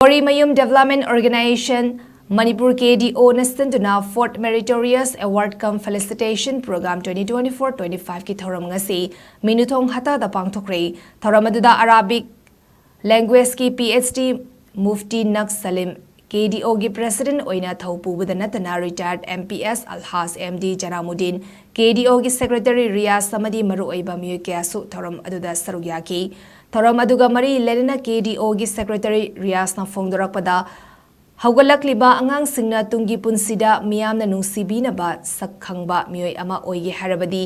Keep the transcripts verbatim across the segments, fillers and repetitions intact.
ꯀꯣꯔꯤꯃꯌꯨꯝ Development Organization Manipur, KDO ꯅ ꯁꯤꯟꯗꯨꯅ Fourth Meritorious Award cum Felicitation Program twenty twenty-four twenty-five ꯀꯤ ꯊꯧꯔꯝ ꯉꯁꯤ ꯃꯤꯅꯨꯊꯣꯡ ꯍꯠꯇꯥꯗ ꯄꯥꯡꯊꯣꯛꯈ꯭ꯔꯦ꯫ ꯊꯧꯔꯝ ꯑꯗꯨꯗ Arabic language ꯀꯤ PhD Mufti Nag Salim, KDO ꯒꯤ President ꯑꯣꯏꯅ ꯊꯧ ꯄꯨꯕꯗ ꯅꯠꯇꯅ retired MPS Alhaj MD Jalamuddin, KDO ꯒꯤ Secretary Riyaz ꯑꯃꯗꯤ ꯃꯔꯨꯑꯣꯏꯕ ꯃꯤꯑꯣꯏ ꯀꯌꯥꯁꯨ ꯊꯧꯔꯝ ꯑꯗꯨꯗ ꯁꯔꯨꯛ ꯌꯥꯈꯤ꯫ ꯊꯧꯔꯝ ꯑꯗꯨꯒ ꯃꯔꯤ ꯂꯩꯅꯅ KDO ꯒꯤ Secretary Riyaz ꯅ ꯐꯣꯡꯗꯣꯔꯛꯄꯗ, ꯍꯧꯒꯠꯂꯛꯂꯤꯕ ꯑꯉꯥꯡꯁꯤꯡꯅ ꯇꯨꯡꯒꯤ ꯄꯨꯟꯁꯤꯗ ꯃꯤꯌꯥꯝꯅ ꯅꯨꯡꯁꯤꯕꯤꯅꯕ ꯁꯛ ꯈꯪꯕ ꯃꯤꯑꯣꯏ ꯑꯃ ꯑꯣꯏꯒꯦ ꯍꯥꯏꯔꯕꯗꯤ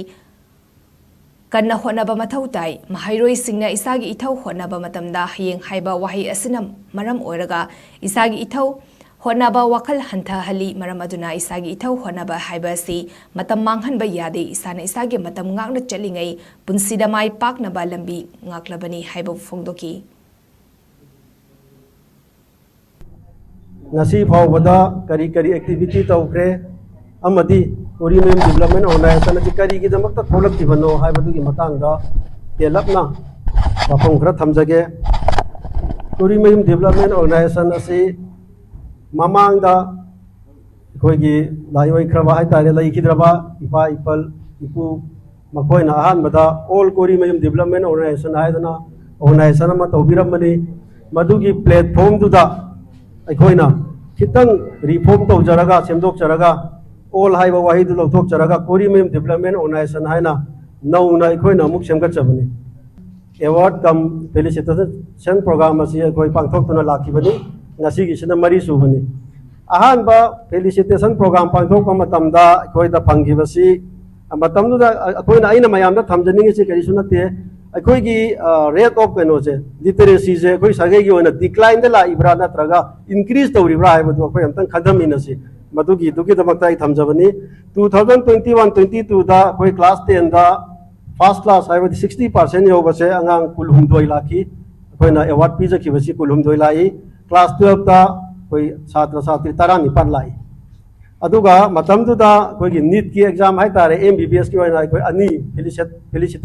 ꯀꯟꯅ ꯍꯣꯠꯅꯕ ꯃꯊꯧ ꯇꯥꯏ꯫ ꯃꯍꯩꯔꯣꯏꯁꯤꯡꯅ ꯏꯁꯥꯒꯤ ꯏꯊꯧ ꯍꯣꯠꯅꯕ ꯃꯇꯝꯗ ꯍꯌꯦꯡ ꯍꯥꯏꯕ ꯋꯥꯍꯩ ꯑꯁꯤꯅ ꯃꯔꯝ ꯑꯣꯏꯔꯒ ꯏꯁꯥꯒꯤ ꯏꯊꯧ ꯍꯣꯠꯅꯕ ꯋꯥꯈꯜ ꯍꯟꯊꯍꯜꯂꯤ꯫ ꯃꯔꯝ ꯑꯗꯨꯅ ꯏꯁꯥꯒꯤ ꯏꯊꯧ ꯍꯣꯠꯅꯕ ꯍꯥꯏꯕ ꯑꯁꯤ ꯃꯇꯝ ꯃꯥꯡꯍꯟꯕ ꯌꯥꯗꯦ꯫ ꯏꯁꯥꯅ ꯏꯁꯥꯒꯤ ꯃꯇꯝ ꯉꯥꯛꯅ ꯆꯠꯂꯤꯉꯩ ꯄꯨꯟꯁꯤꯗ ꯃꯥꯏ ꯄꯥꯛꯅꯕ ꯂꯝꯕꯤ ꯉꯥꯛꯂꯕꯅꯤ ꯍꯥꯏꯕ ꯐꯣꯡꯗꯣꯛꯈꯤ꯫ ꯉꯁꯤ ꯐꯥꯎꯕꯗ ꯀꯔꯤ ꯀꯔꯤ activity ꯇꯧꯈ꯭ꯔꯦ ꯑꯃꯗꯤ ꯀꯣꯔꯤꯃꯌꯨꯝ Development Organization ꯑꯁꯤ ꯀꯔꯤꯒꯤꯗꯃꯛꯇ ꯊꯣꯛꯂꯛꯈꯤꯕꯅꯣ ꯍꯥꯏꯕꯗꯨꯒꯤ ꯃꯇꯥꯡꯗ ꯇꯦꯜꯂꯞꯅ ꯋꯥꯐꯝ ꯈꯔ ꯊꯝꯖꯒꯦ꯫ ꯀꯣꯔꯤꯃꯌꯨꯝ Development Organization ꯑꯁꯤ ꯃꯃꯥꯡꯗ ꯑꯩꯈꯣꯏꯒꯤ ꯂꯥꯏ ꯑꯣꯏꯈ꯭ꯔꯕ ꯍꯥꯏꯇꯥꯔꯦ, ꯂꯩꯈꯤꯗ꯭ꯔꯕ ꯏꯄꯥ ꯏꯄꯜ ꯏꯄꯨ ꯃꯈꯣꯏꯅ ꯑꯍꯥꯟꯕꯗ All ꯀꯣꯔꯤꯃꯌꯨꯝ Development Organization ꯍꯥꯏꯗꯅ organization ꯑꯃ ꯇꯧꯕꯤꯔꯝꯕꯅꯤ꯫ ꯃꯗꯨꯒꯤ platform ꯗꯨꯗ ꯑꯩꯈꯣꯏꯅ ꯈꯤꯇꯪ reform ꯇꯧꯖꯔꯒ, ꯁꯦꯝꯗꯣꯛꯆꯔꯒ, All ꯍꯥꯏꯕ ꯋꯥꯍꯩꯗꯨ ꯂꯧꯊꯣꯛꯆꯔꯒ ꯀꯣꯔꯤꯃꯌꯨꯝ Development Organization ꯍꯥꯏꯅ ꯅꯧꯅ ꯑꯩꯈꯣꯏꯅ ꯑꯃꯨꯛ ꯁꯦꯝꯒꯠꯆꯕꯅꯤ꯫ Award cum Felicitation Program ꯑꯁꯤ ꯑꯩꯈꯣꯏ ꯄꯥꯡꯊꯣꯛꯇꯨꯅ ꯂꯥꯛꯈꯤꯕꯅꯤ꯫ ꯉꯁꯤꯒꯤꯁꯤꯅ ꯃꯔꯤ ꯁꯨꯕꯅꯤ꯫ ꯑꯍꯥꯟꯕ Felicitation Program ꯄꯥꯡꯊꯣꯛꯄ ꯃꯇꯝꯗ ꯑꯩꯈꯣꯏꯗ ꯐꯪꯈꯤꯕꯁꯤ, ꯃꯇꯝꯗꯨꯗ ꯑꯩꯈꯣꯏꯅ, ꯑꯩꯅ ꯃꯌꯥꯝꯗ ꯊꯝꯖꯅꯤꯡꯉꯤꯁꯤ ꯀꯔꯤꯁꯨ ꯅꯠꯇꯦ, ꯑꯩꯈꯣꯏꯒꯤ rate of ꯀꯩꯅꯣꯁꯦ, literacy ꯁꯦ ꯑꯩꯈꯣꯏ ꯁꯥꯒꯩꯒꯤ ꯑꯣꯏꯅ decline ꯗ ꯂꯥꯛꯏꯕ꯭ꯔꯥ ꯅꯠꯇ꯭ꯔꯒ increase ꯇꯧꯔꯤꯕ꯭ꯔꯥ ꯍꯥꯏꯕꯗꯨ ꯑꯩꯈꯣꯏ ꯑꯝꯇꯪ ꯈꯟꯊꯃꯤꯟꯅꯁꯤ꯫ ꯃꯗꯨꯒꯤꯗꯨꯒꯤꯗꯃꯛꯇ ꯑꯩ ꯊꯝꯖꯕꯅꯤ꯫ Two thousand twenty one twenty two ꯗ ꯑꯩꯈꯣꯏ class ten ꯗ first class ꯍꯥꯏꯕꯗꯤ sixty percent ꯌꯧꯕꯁꯦ ꯑꯉꯥꯡ ꯀꯨꯟꯍꯨꯝꯗꯣꯏ ꯂꯥꯛꯈꯤ꯫ ꯑꯩꯈꯣꯏꯅ award ꯄꯤꯖꯈꯤꯕꯁꯤ ꯀꯨꯟꯍꯨꯝꯗꯣꯏ ꯂꯥꯛꯏ꯫ Class twelve ꯇ ꯑꯩꯈꯣꯏ ꯁꯥꯇ꯭ꯔ ꯁꯥꯇ꯭ꯔꯤ ꯇꯔꯥꯅꯤꯄꯥꯟ ꯂꯥꯛꯏ꯫ ꯑꯗꯨꯒ ꯃꯇꯝꯗꯨꯗ ꯑꯩꯈꯣꯏꯒꯤ NEET ꯀꯤ exam ꯍꯥꯏꯇꯥꯔꯦ, MBBS ꯀꯤ ꯑꯣꯏꯅ ꯑꯩꯈꯣꯏ ꯑꯅꯤ felicit-, felicitate